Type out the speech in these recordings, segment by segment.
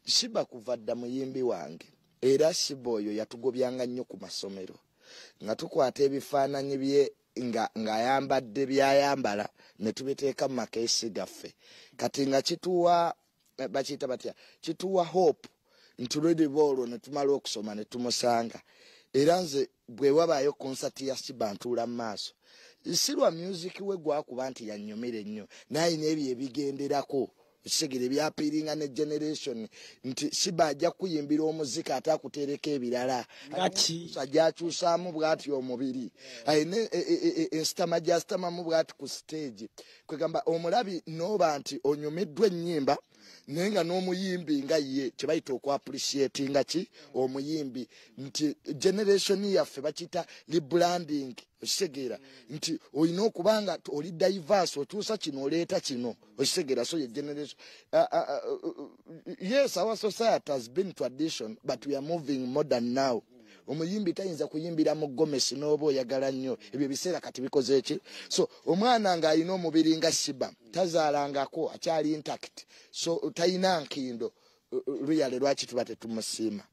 Sheebah kuva dda muyimbi wange, era Sheebah oyo yatugobyanga nnyo ku masomero nga tukwata ebifaananyi bye nga ng'ayambadde byayambala ne tubiteeka mu makeesi gaffe. Kati nga kituwa, bakiyita batya, kituwa hope nti lweriba olwo ne tumala okusoma ne tumusanga. Era nze bwe wabaayo konsati ya Sheebah ntuula mu maaso, si lwa music we gwakuba nti yannyumira ennyo, naye alina ebyo ebigenderako ekisegere byapiiringa ne generation nti Sheebah ajja kuyimbira omuziki ate akuteereko ebirala. Ngaki? Ajja akyusaamu bw'ati omubiri, alina ensitama gy'asitamamu bw'ati ku stage. Kwegamba omulabi n'oba nti onyumiddwa ennyimba, naye nga n'omuyimbi nga ye kye bayita okuappreciatinga ki omuyimbi, nti generation yaffe bakiyita rebranding. Okitegeera nti olina okuba nga oli diverse, okyusa kino oleeta kino, okitegeera? So ye generation, yes, our society has been tradition, but we are moving modern now. Omuyimbi tayinza kuyimbira mu gomesi n'oba oyagala nnyo. Ebyo ebiseera kati bikoze eki. So omwana ng'alina omubiri nga Sheebah, tazaalangako, akyali intact, so talina nkindo luyale, lwaki tuba tetumusiima?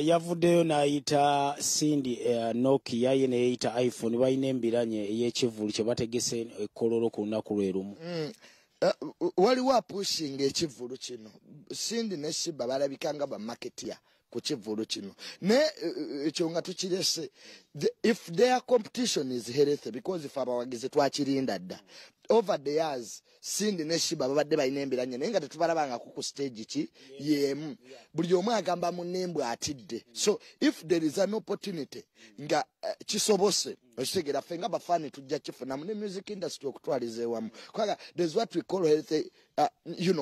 Yavuddeyo n'ayita Cindy Nokia, ye neyeyita iPhone. Balina embiranye ey'ekivvulu kye bategese ekkololo ku lunaku lwe lumu. Waliwo apushinga ekivvulu kino. Cindy ne Sheebah balabika nga ba marketeer ku kivvulu kino, naye ekyo nga tukirese, if their competition is healthy, because if abawagizi twakirinda dda over the years, Cindy ne Sheebah babadde balina embiranye, naye nga tetubalabangako ku stage ki yemu. Buli omu agamba munne atidde. So if there is an opportunity nga kisobose, okitegeera, ffe nga bafaani tujja kifunamu ne music industry okutwaliza ewamu, kubanga there's what we call healthy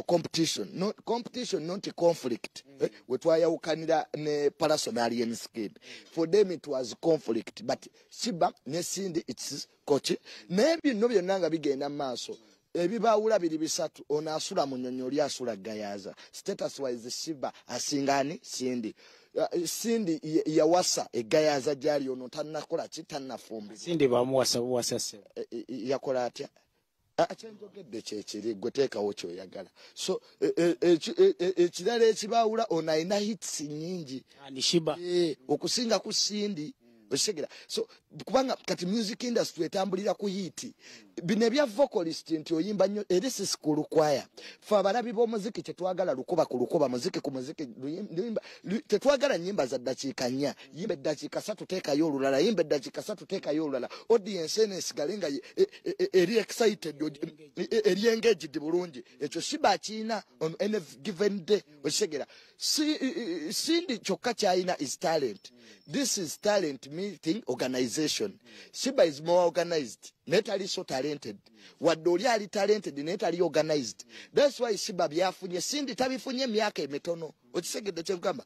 competition, not competition, not conflict. We twayawukanira ne Pallaso ne Alien Skin, for them it was conflict, but Sheebah ne Cindy it's koki. Naye bino byonna nga bigenda mu maaso, ebibaawula biri bisatu: ono asula mu nnyonyi, oli asula Gayaza. Status wise Sheebah asinga Cindy. Cindy yawasa egayaza gyali, ono tannakola ki, tannafumbirwa. Cindy bamuwasa buwasa ssebo. Yakola atya? Kyenjogedde kyekiri, gwe teekawo kyoyagala. So ekirala ekibaawula, ono alina hits nnyingi. Ani, Sheebah? Okusinga ku Cindy, okitegera? So kubanga kati music industry etambulira ku hit, bino ebya vocalist nti oyimba nnyo eri si school choir. Fe abalabi b'omuziki tetwagala lukuba ku lukuba, muziki ku muziki, luyimba, tetwagala nnyimba za ddakiika 4. Yimba eddakiika 3, teekayo olulala, yimba eddakiika 3, teekayo olulala, audience eno esigale nga eri excited, eri engaged bulungi. Ekyo Sheebah akiina on any given day, okitegera? Cindy kyokka kyalina is talent. This is talent meeting organization. Sheebah is more organized, naye tali so talented. Wadde oli ali talented, naye tali organized. That's why Sheebah byafunye Cindy tabifunye emyaka emitono. Okitegedde kyekugamba?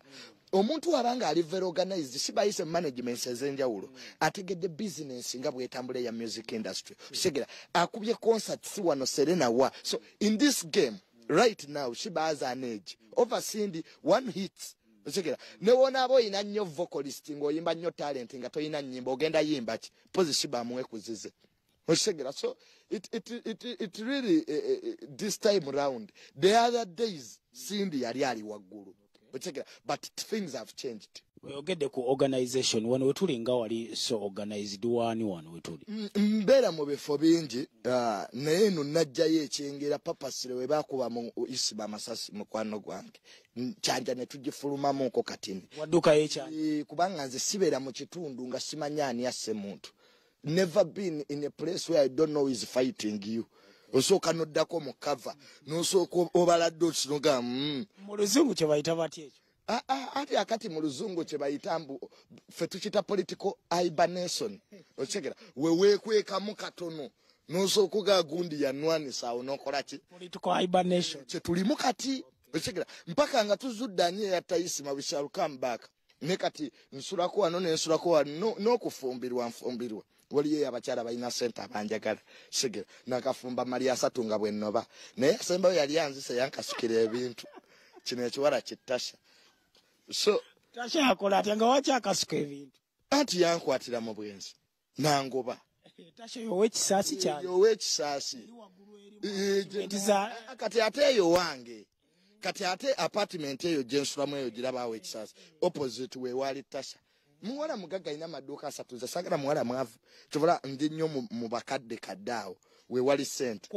Omuntu wabanga ali very organized, Sheebah ayise management ez'enjawulo, ategedde business nga bwetambula ya music industry, okitegera? Akubye concerts wano Serena wa. So in this game right now, Sheebah has an edge over Cindy, one hit, okitegera? Ne wonaaba oyina nnyo vocalist, ng'oyimba nnyo talent, nga toyina nnyimba, ogenda yimba ki? Pozi Sheebah amuwekuzize, okitegera? So it really, this time round, the other days Cindy yali ali waggulu, okitegera? But things have changed. Oyogedde ku organization. Wano wetuli nga wali so organized, wani wano wetuli? Mbeera mu bifo bingi, naye eno najjayo ekyengera papasire we bakuba mu Isiba amasasi mukwano gwange. Kyanja ne tugifulumamuko katini. Waddukayo ekyanja? Kubanga nze sibeera mu kitundu nga simanyi ani asse muntu. Never been in a place where I don't know is fighting you. Osooka noddako mu cover, nosooka obaladde okinoga. Mu luzungu kye bayita batya ekyo? Ati akati mu luzungu kye bayita mbu ffe tukita political hibernation, okitegera? Weweekwekamu katono nosooka ogaa gundi yanwanisa, awo nokola ki? Political hibernation. Kyetulimu kati, okitegera? Mpaka nga tuzudde ani eyatta Isima, we shall come back. Ne kati nsulako wano nensulako wano, n'okufumbirwa nfumbirwa. Waliyo abakyala balina sente abanjagala, sigera nakafumba mali 30 nga bwennoba, naye asembayo yali anzise, yankasukira ebintu. Kino ekiwala kittasha. So Tasha yakola atya nga waki akasuka ebintu? Anti yankwatira mu bwenzi nangoba. Tasha yowekisaasi kyali yowekisaasi za kati ate eyo wange. Kati ate apartment eyo gyensulamu eyo girabaawo ekisasa opposite wewaali Tasha. Muwala mugagga alina amaduuka 3, nze saagala muwala mwavu, kyovula ndi nnyo mu bakadde kadde awo wewali sente.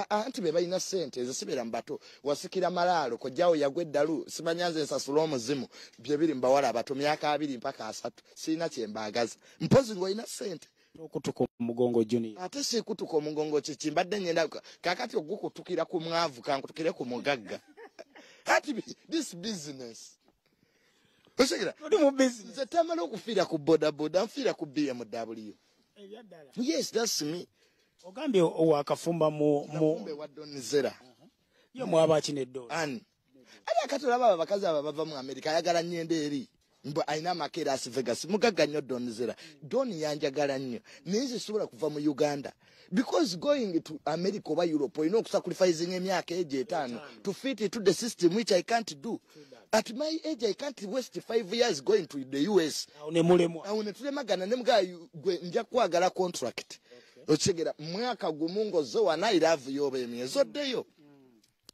Anti be balina sente, ezo sibeera mu bato. Wasikira malaalo kojjawo yagwa eddalu, simanya nze nsasula omuzimu. Bye biri mu bawala abato myaka 2 mpaka 3, sirina kye mbaagaza mpozi ng'olina sente. Okutuka omugongo Junior. Ate sikutuka omugongo kiki, mbadde ngenda kakati ogukutukira ku mwavu kankutukire ku mugagga. Ati this business. Osegira oli mu business. Nze tamala okufiira ku bodaboda, nfiira ku BMW. Yes, that's me. Ogambye owakafumba mu wa Don Zera. Yo mwaba kine do. Ani. Ali akatolaba abakazi aba bava mu America ayagala nyende eri. Mbo alina amaka Las Vegas. Mugagga nnyo Don Zera. Don yanjagala nnyo. Naye nze sobola kuva mu Uganda. Because going to America oba Europe olina okusacrificing emyaka egyo 5 to fit into the system, which I can't do. At my age I can't waste 5 years going to the US. Awo ne tulemagana ne mga gwe nja kwagala contract. Okitegera mwaka gumu ng'ozze wana I love you oba emyezi oddeyo.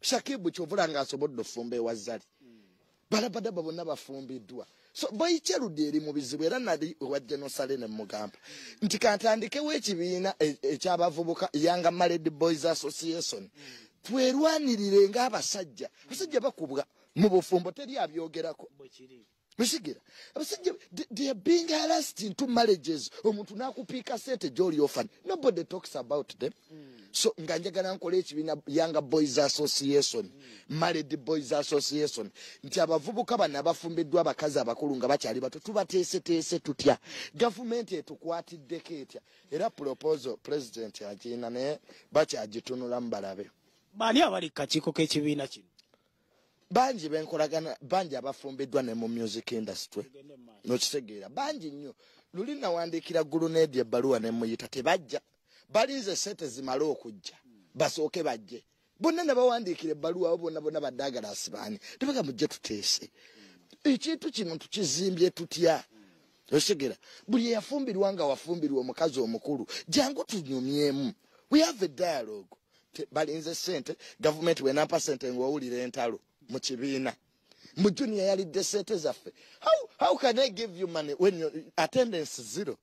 Shakibu kyovula ng'asobodde ofumba ewa Zari. Balabadaba bonna bafumbiddwa. So boy Cherudi eri mu bizibu, era nali ewa General Saleh ne mugamba nti kantandikewo ekibiina ekyabavubuka Young Married Boys Association, twerwanirire ng'abasajja. Abasajja bakubwa mu bufumbo, teri abyogerako. Musigira abasajja they are being harassed into marriages. Omuntu n'akupiika sente gy'oli orphan, nobody talks about them. So nga njagala nkola ekibiina Young Boys Association, Married Boys Association, nti abavubuka bano abafumbiddwa abakazi abakulu nga bakyali bato tubateeseteese tutya, gavumenti etukwatiddeko etya. Era proposal president agirina naye bakyagitunulamu balabe. Baani abali ku kakiiko k'ekibiina kino? Bangi benkolagana, bangi abafumbiddwa ne mu music industry. Nokitegeera bangi nnyo. Luli nawandiikira Gulunedi ebbaluwa ne muyita, tebajja. Balinze sente zimale okujja basooke bajje. Bonna ne bawandiikira ebbaluwa abo bonna bonna baddaagala asibaani. Tebaga mujje tuteese. Ekintu kino tukizimbye tutya? Okitegera buli eyafumbirwa nga wafumbirwa omukazi omukulu, jangu tunyumyemu. We have a dialogue. Balinze sente, gavumenti bw'enampa sente ng'owulira entalo mu kibiina. Mu Junior yalidde sente zaffe. How can I give you money when your attendance zero?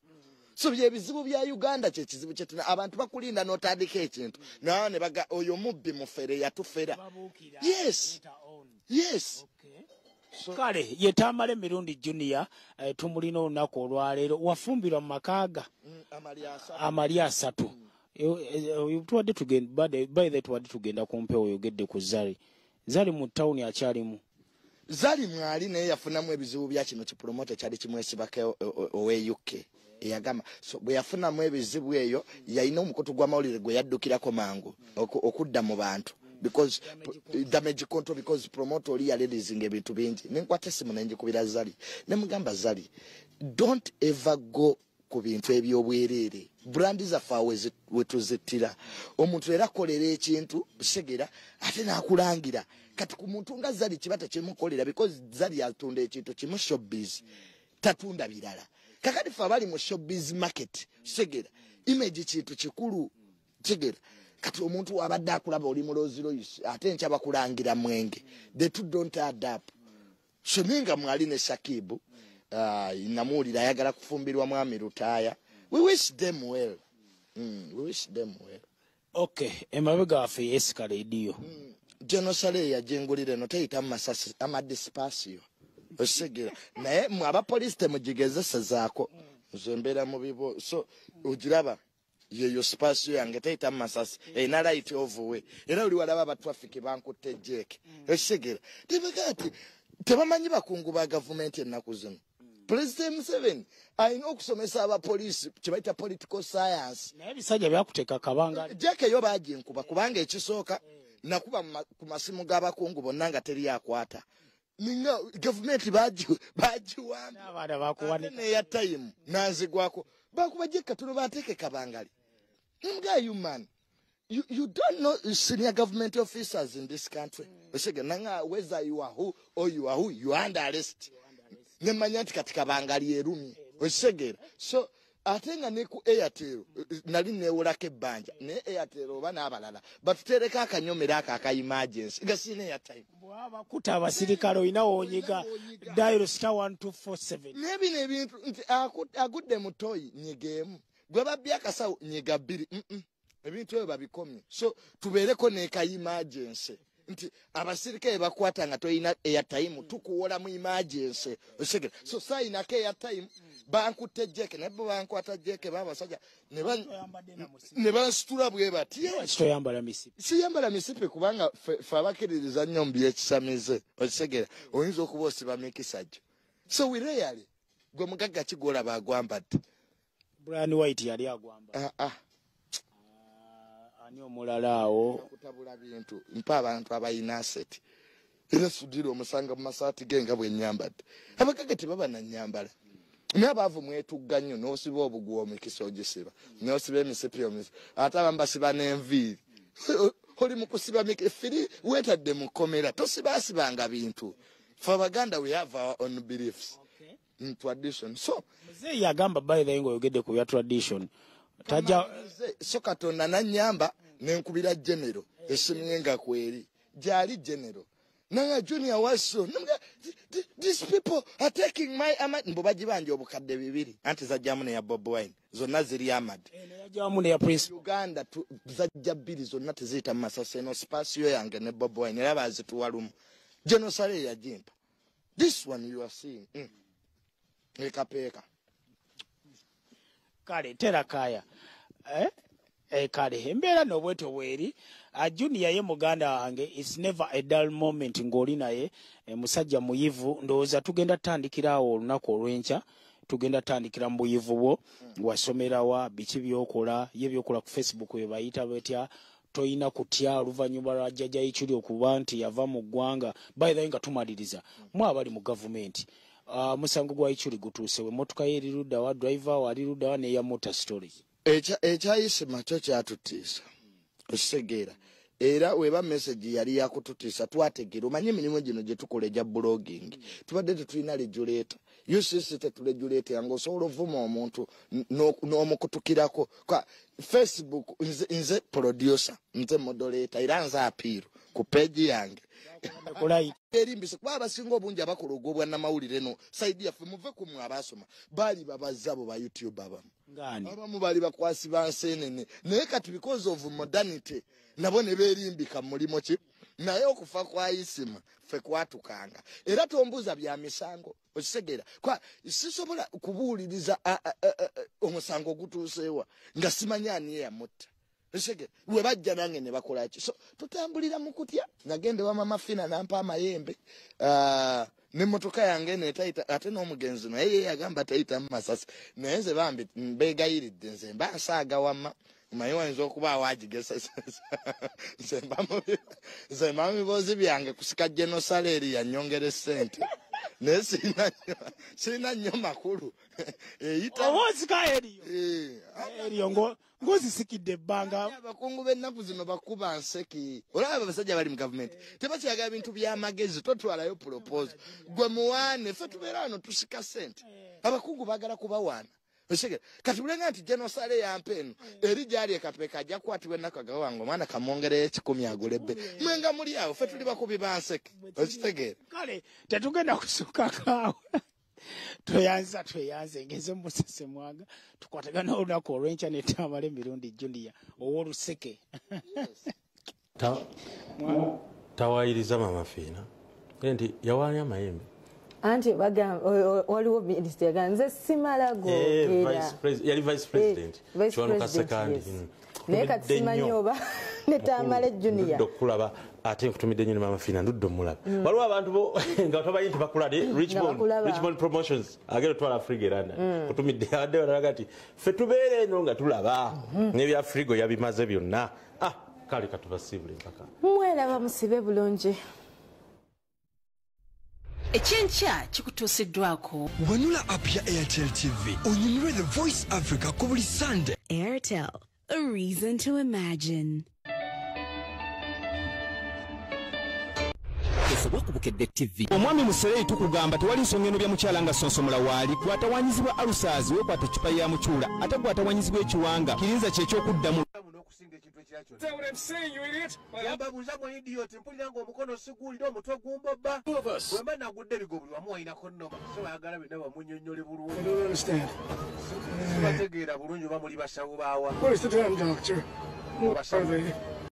So bye bizibu bya Uganda, kye kizibu kye tuna. Abantu bakulinda n'otandika ekintu nawe ne baga oyo mubbi mufere yatufera. Yes. Yes. So, kale ye Tamale Mirundi Junior, tumulina olunaku olwaleero. Wafumbirwa mu makaaga amali 3. Tubadde tugenda by the tubadde tugenda ku mpewo, oyogedde ku Zari. Zari mu tawuni akyalimu. Zari mwali naye yafunamu ebizibu bya kino kipromote kyali kimwesibako owe UK eyagamba. So bwe yafunamu ebizibu eyo yalina omukutu gw'amawulire gwe yaddukirako mangu okudda mu bantu, because damage control, because promoter oli yaleleasinga ebintu bingi. Nenkwata essimu ne njikubira Zari ne mugamba, Zari, don't ever go ku bintu ebyobwereere. Brand zaffe awo wetuzittira. Omuntu era akolera ekintu segera ate n'akulangira. Kati ku muntu nga Zari kiba tekimukolera, because Zari atunda ekintu kimu, showbiz, tatunda birala. Kakati ffe abali mu showbiz market, segera image kintu kikulu, segera. Kati omuntu abadde akulaba oli mu Rolls Royce ate nkya bakulangira mwenge, the two don't add up. So ninga mwali ne Shakibu, namuwulira ayagala kufumbirwa mwami Lutaaya. We wish them well. We wish them well. Okay, emabega waffe Escalade. General Saleh yajengulira eno teyita mu masasi amadisipasiyo. Okitegera naye mwe abapoliisi temugigezesezaako, nze mbeera mu bibo. So ogiraba yeyo spasiyo yange teyita mu masasi, erina right of way. Era oli walaba abatraffic bankutte jeeke. Okitegera tebaga nti tebamanyi bakungu ba gavumenti ennaku zino. President Museveni alina okusomesa abapoliisi kye bayita political science. Naye ebisajja byakuteeka kabanga. Jeeke yo baaginkuba kubanga ekisooka nakuba ku masimu g'abakungu bonna nga teri akwata. Ninga gavumenti bagiwamba. N'abaana bakuwanika. Ate n'eya time nanzigwako. Bakuba jeeke katono bateeke kabangali. Mga you man, you don't know senior government officers in this country. Osege nanga whether you are who or you are who, you are under arrest. Nemanya nti kati kabangali erumye. Osegera. So Ate nga ne ku Airtel nali neewolako ebbanja, naye Airtel oba n'abalala batuteereko akanyomero ako aka emergency nga sirina airtime. Bwabakuta abasirikale olina wonyiga dial *1247. Naye bino ebintu nti agudde mu toyi nyiga emu, gwe babbye akasawo nyiga 2. Ebintu ebyo babikomye. So tubeereko n'eka emergency nti abasirikale bakwata nga toyina airtime, tukuwola mu emergency. Osigera. So sayinako airtime, bankutte jeke, naye bo bankwata jeke babasajja ne bansitula bwe bati. Toyambala misipi. Siyambala misipi kubanga ffe abakkiririza nnyo mu byekisamize. Okitegera, oyinza okuba osiba mikisa gyo. So we rarely, gwe mugagga ki gw'olaba agwambadde? Brian White yali agwambadde. Ani omulala awo? Kutabula bintu, mpa abantu abalina asset. Era Sudhir omusanga mu masaati ge nga bwe nnyambadde. Abagagga tebaba na nnyambala. Naye abaavu mwetugga nnyo, n'osiba obuguwa omukisa ogisiba, n'osiba emisipi omukisa, ate abamu basiba n'enviiri. Oli mu kusiba firi weetadde mu kkomera, tosibaasibanga bintu. Ffe Abaganda we have our own beliefs in tradition. So Muzeeyi yagamba by the way ng'oyogedde ku bya tradition. So Katonda nannyamba ne nkubira General essimu ye nga kweri. Gyali General. Nanga Junior waso. These people are taking my amad. Mbu bagibanja obukadde 2. Anti zajjamu ne ya Bobi Wine. Zonna ziri amad. Yajjamu ne ya Prince. Uganda zajja 2 zonna teziyita mu masasi eno Spacio yange ne Bobi Wine. Era baazituwa lumu. General Saleh yagimpa. This one you are seeing. Ekapeeka. Kale tera kaya. Kale embeera n'obweto bweri. Junior ye muganda wange, it's never a dull moment ng'oli naye. Musajja muyivu, ndowooza tugenda tutandikira awo olunaku olw'enkya. Tugenda tutandikira mu buyivu bwo, wasomerawa, biki by'okola, ye by'okola ku Facebook bye bayita batya, toyina kutya oluvannyuma lwa Jjajja Ichuli okuba nti yava mu ggwanga. By the way nga tumaliriza, mwe abali mu gavumenti, musango gwa Ichuli gutuuse, emmotoka ye eri ludda wa, driver we ali ludda wa, n'eya motor story. Ekyayisima kyo kyatutiisa, okitegeera. Era weba message yali yakututiisa, twategeera. Omanye emirimu gino gye tukola egya blogging, tubadde tetulina regulator. UCC teturegulate nga osobola ovuma omuntu n'omukutukirako. Kwa Facebook nze producer, nze moderator, era nze appeal ku page yange. Erimbise kuba abasinga obungi abakola ogw'obwannamawulire eno side yaffe muve ku mmwe abaasoma baali babazza abo ba YouTube abamu. Ngani? Abamu baali bakwasi ba nseenene, naye kati because of modernity nabo ne beerimbika mu mulimu ki, naye okufa kwa Isima ffe kwatukanga. Era tombuuza bya misango, okitegeera. Kwa sisobola kubuuliriza omusango ogutuuseewa nga simanyi ani eyamutta. Okitegeera, we bajja nange ne bakola ki. So tutambulira mu kutya. Nagenda ewa Mama Fina n'ampa amayembe, n'emmotoka yange n'etayita, ate n'omugenzi naye ye yagamba tayita mu masasi. Naye nze bambi mbeegayiridde, nze mba nsaaga wamma. Omanyi wayinza okuba awagigesesa. Nze mba mu bibuuzo byange kusika General Saleh yannyongera essente. Naye sirina nnyo makulu. Eyita Oba osika eriyo. Eriyo ng'ozisikidde ebbanga. Abakungu b'ennaku zino bakuba nseki. Olaba abasajja bali mu gavumenti tebakyagala bintu by'amagezi, totwalayo proposal. Gwe muwaane, ffe tubeera wano tusika ssente. Abakungu baagala kubawaana. Oshege, kati bulenga nti General Saleh yampa eno, eri gy'ali e Kapeeka ajja kukwatibwa ennaku agaba wange omwana kamwongereyo 10 agule bbe. Mwe nga muli awo, ffe tuli bakubi ba nseke. Okitegeera? Kale, tetugenda kusukako awo. Tweyanza, tweyanze, ngeze Moses Mwanga, tukwatagana olunaku olw'enkya ne Tamale Mirundi Junior ow'oluseke. Tawayiriza Mama Fiina. Nti yawaanya amayembe. Anti bagamba, waliwo minisita yagamba, nze simala googera. Yali vice president. Vice Kiwanuka president, Sekandi. yes. Naye kati Ntumidde simanyi nnyo. oba ne Tamale Mukulu, Junior. ndudde okukulaba, ate nkutumidde nnyo ne Mama Fiina, ndudde omulaba. Waliwo abantu bo nga tobamanyi nti bakulaba, Nga bakulaba. Richmond Promotions agenda otwala frigo e London. Kutumidde abadde balaga nti ffe tubeera eno nga tulaba. N'ebya frigo yabimaze byonna. Kale katubasiibule mpaka. Mweraba musibe bulungi. Ekyenkya kikutuusiddwako. Wanula app ya Airtel TV onyumirwe The Voice Africa ku buli Sunday. Airtel, a reason to imagine. The Buteesebwa ku Bukedde TV. Omwami Musereyi, tukugamba tewali nsonga eno bya mukyala nga sonsomola waali. Gwatawanyizibwa alusaazi, weekwata eccupa ya mukyula, ate gwatawanyizibwa ekiwanga kirinza kyekyokuddamu. N'okusinga ekintu ekira kyonna yambabuuza mwe idiot, mpulira ng'omukono siguwulira, omutwe gumbobba, bwe mba nagudde ebigo buli wamu walinako nnoma, so bayagala byonna bamunnyonnyole bulungi. Sibategeera bulungi oba muli basawo baawa. Basawo.